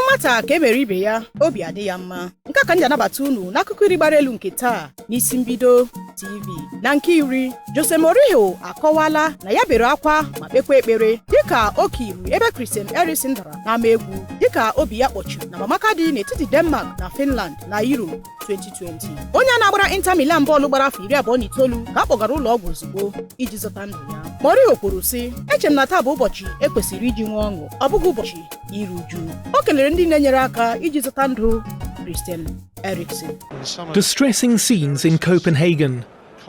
nwata ka emere ibe ya obi adị ya mma. Nke ka njanabata unu n'akụkọ iri gbara elu nke taa n'isi mbido TV. Na nke iri, Jose Mourinho akọwala na ya bere akwa ma kpekwa ekpere dịka okiru ebe Christian Eriksen dara n'ama egwu dịka obi ya kpọchiri na mamaka dị n'etiti Denmark na Finland na Euro 2020. Onye na-agbara Inter Milan bọọlụ gbara afọ 29 ka a kpọgara ụlọ ọgwụ ozugbo iji zọta ndụ ya. Mourinho kwuru sị, eche m na taa bụ ụbọchị ekwesịrị iji nwee ọṅụ, ọ bụghị ụbọchị iru uju. O kelere ndị na-enyere aka iji zọta ndụ Christian Eriksen. Distressing scenes in Copenhagen.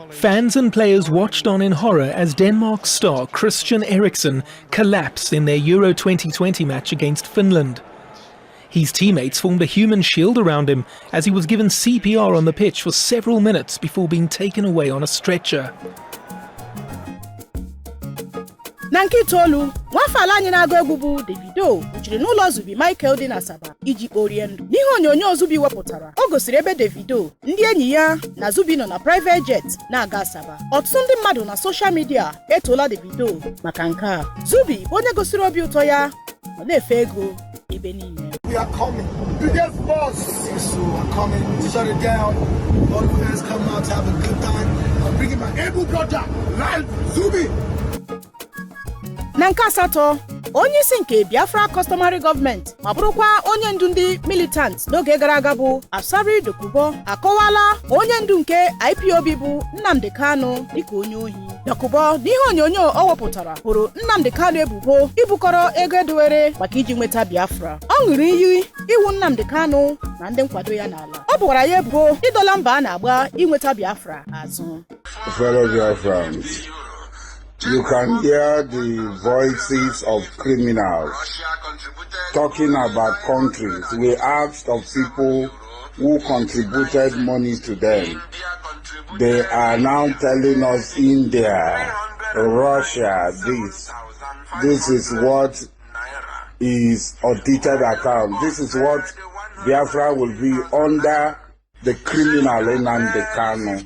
Fans and players watched on in horror as Denmark's star Christian Eriksen collapsed in their Euro 2020 match against Finland. His teammates formed a human shield around him as he was given CPR on the pitch for several minutes before being taken away on a stretcher. Na nke itoolu, nwafọ ala anyị na-agụ egwu bụ Davido jiri n'ụlọ Zubi Michael dị n'Asaba iji kporie ndụ. N'ihe onyonyo Zubi wepụtara, o gosiri ebe Davido, ndị enyi ya na Zubi nọ na private jet na-aga Asaba. Ọtụtụ ndị mmadụ na social media etoola Davido maka nke a. Zubi bụ onye gosiri obi ụtọ ya ma na-efe ego ebe niile. We are coming. Biggest boss. Yes, so we're coming to shut it down. All the fans come out to have a good time. I'm bringing my able brother, live Zubi. Na nke asatọ, onye isi nke Biafra Customary Government ma bụrụkwa onye ndu ndị militant n'oge gara aga bụ Asari Dokubo akọwala onye ndu nke IPOB bụ Nnamdi Kanu dịka onye ohi. Dokubo n'ihe onyonyo o wepụtara hụrụ Nnamdi Kanu ebubo ibukọrọ ego edowere maka iji nweta Biafra. Ọ ṅụrụ iyi iwu Nnamdi Kanu na ndị nkwado ya n'ala. Ọ bụkwara ya ebubo ịdọla mba a na-agba inweta Biafra azụ. Fellow Biafrans, you can hear the voices of criminals talking about countries. We asked of people who contributed money to them. They are now telling us India, Russia, this is what is audited account. This is what Biafra will be under the criminal Nnamdi Kanu.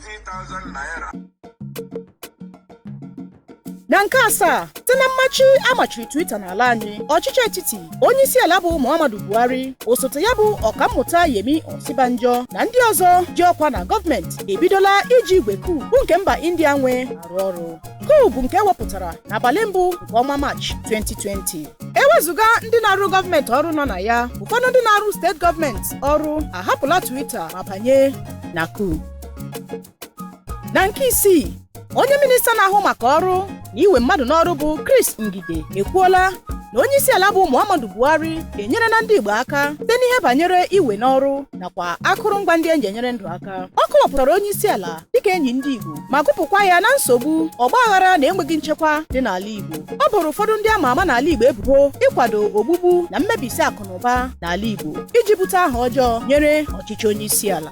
Na nke asaa, site na mmachi amachiri Twitter n'ala anyị, Ochichi Etiti, onye isi ala bụ Muhammadu Buhari, osote ya bụ Ọkammụta Yemi Osibanjo na ndị ọzọ ji ọkwa na gọọmenti ebidola iji igwe kuu bụ nke mba India nwe arụ ọrụ. Kuu bụ nke ewepụtara n'abalị mbụ nke ọnwa Maachị 2020. Ewezuga ndị na-arụ gọọmenti ọrụ nọ na ya, ụfọdụ ndị na-arụ steeti gọọmenti ọrụ ahapụla Twitter ma banye na kuu. Na nke isii, onye minista na-ahụ maka ọrụ na iwe mmadụ n'ọrụ bụ Chris Ngige ekwuola na onye isi ala bụ Muhammadu Buhari enyere na ndị Igbo aka site n'ihe banyere iwe n'ọrụ nakwa akụrụngwa ndị eji enyere ndụ aka. Ọ kọwapụtara onye isi ala dịka enyi ndị Igbo ma gụpụkwa ya na nsogbu ọgbaghara na enweghị nchekwa dị n'ala Igbo. Ọ bụrụ ụfọdụ ndị ama ama n'ala Igbo ebubo ịkwado ogbugbu na mmebisi akụ na ụba n'ala Igbo iji bute aha ọjọọ nyere ọchịchị onye isi ala.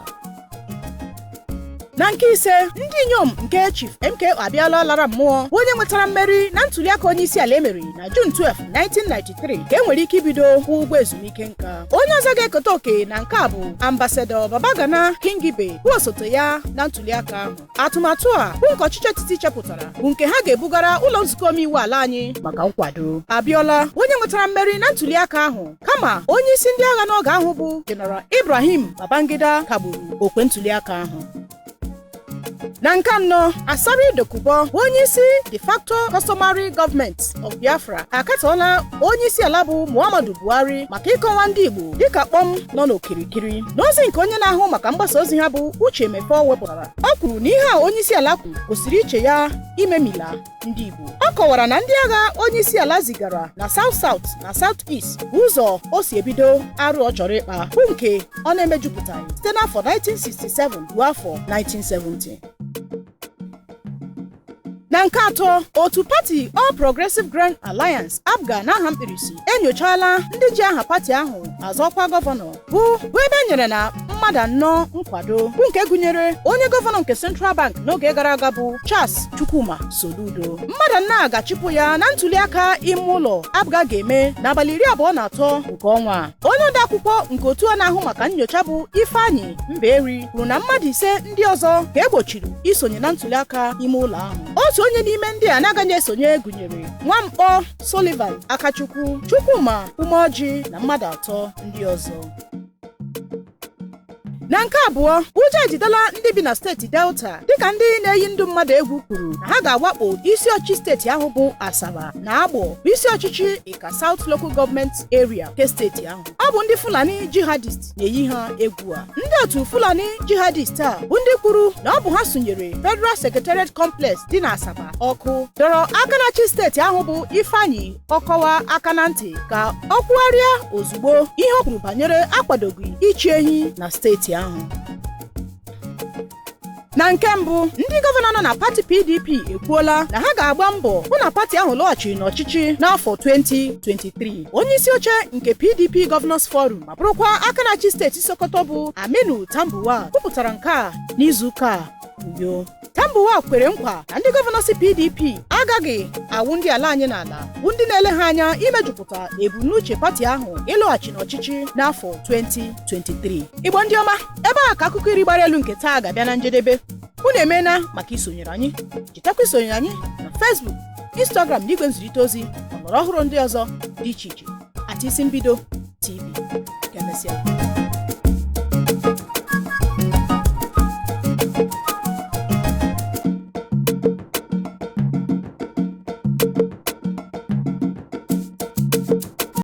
Na nke ise, ndị inyom nke Chief MK Abiola lara mmụọ bụ onye nwetara mmeri na ntuliaka onye isi ala emeri na June 12, 1993 ka enwere ike ibido kwụ ụgwọ ezumike nka. Onye ọzọ ga-eketa oke na nke a bụ Ambassador Babagana Kingibe bụ osote ya na ntuliaka ahụ. Atụmatụ a bụ nke ọchịchị etiti chepụtara bụ nke ha ga-ebugara ụlọ nzukọ omeiwu ala anyị maka nkwado. Abiola onye nwetara mmeri na ntuliaka ahụ kama onye isi ndị agha n'oge ahụ bụ General Ibrahim Babangida kagburu okwe ntuliaka ahụ. Na nke anọ, Asari Dokubo onye isi de facto customary government of Biafra akatọọla onye isi ala bụ Muhammadu Buhari maka ịkọwa ndị Igbo dịka kpọm nọ n'okirikiri. N'ozi nke onye na-ahụ maka mgbasa ozi ha bụ Uche Mefo wepụtara, ọ kwuru na ihe a onye isi ala kwuru gosiri iche ya imemila ndị Igbo. Ọ kọwara na ndị agha onye isi ala zigara na South na South East bụ ụzọ o si ebido arụ ọ chọrọ ịkpa bụ nke ọ na-emejupụtaghị site n'afọ 1967 ruo afọ 1970. Na nke atọ, otu pati All Progressive Grand Alliance APGA na aha mkpirisi enyochala ndị ji aha pati ahụ azọkwa gọvanọ bụ ebe e nyere na mmadụ anọ nkwado bụ nke gụnyere onye gọvanọ nke Central Bank n'oge gara aga bụ Charles Chukwuma Soludo. Mmadụ anọ a ga-achịpụ ya na ntuliaka ime ụlọ abụga ga-eme n'abalị 23 nke ọnwa. Onye odeakwụkwọ nke otu a na-ahụ maka nnyocha bụ Ifeanyi Mberi kwuru na mmadụ 5 ndị ọzọ ka egbochiri isonye na ntuliaka ime ụlọ ahụ. Otu onye n'ime ndị a na-agaghị esonye gụnyere Nwamkpọ Sullivan Akachukwu, Chukwuma Umeoji na mmadụ 3 ndị ọzọ. Na nke abụọ, ụjọ ejidela ndị bi na steeti Delta dịka ndị na-eyi ndụ mmadụ egwu kwuru na ha ga-awakpo isi ọchịchị steeti ahụ bụ Asaba na Agbọ bụ isi ọchịchị Ika South Local Government Area nke steeti ahụ. Ọ bụ ndị Fulani jihadist na-eyi ha egwu a. Ndị otu Fulani jihadist a bụ ndị kwuru na ọ bụ ha sonyere Federal Secretariat Complex dị na Asaba ọkụ, dọrọ aka na-achị steeti ahụ bụ Ifeanyi Ọkọwa aka na ntị ka ọ kwugharịa ozugbo ihe o kwuru banyere akwadoghị ichi ehi na steeti ahụ. Na nke mbụ, ndị gọvanọ nọ na pati PDP ekwuola na ha ga-agba mbọ hụ na pati ahụ lọghachiri n'ọchịchị n'afọ 2023. Onye isi oche nke PDP Governors Forum ma bụrụkwa aka na-achị steeti Sokoto bụ Aminu Tambuwa kwupụtara nke a n'izuụka a. Uyo Tambuwa kwere nkwa na ndị gọvanọ si PDP agaghị awụ ndị ala anyị n'ala bụ ndị na-ele ha anya imejupụta ebumnuche pati ahụ ịlọghachi n'ọchịchị n'afọ 2023. Igbo ndị ọma, ebe a ka akụkọ iri gbara elu nke taa ga-abịa na njedebe. Unu emeela maka isonyere anyị. Chetakwa isonyere anyị na Facebook, Instagram na igwe nzirịta ozi ọgbara ọhụrụ ndị ọzọ dị iche iche @IsiMbido TV. Ka emesịa.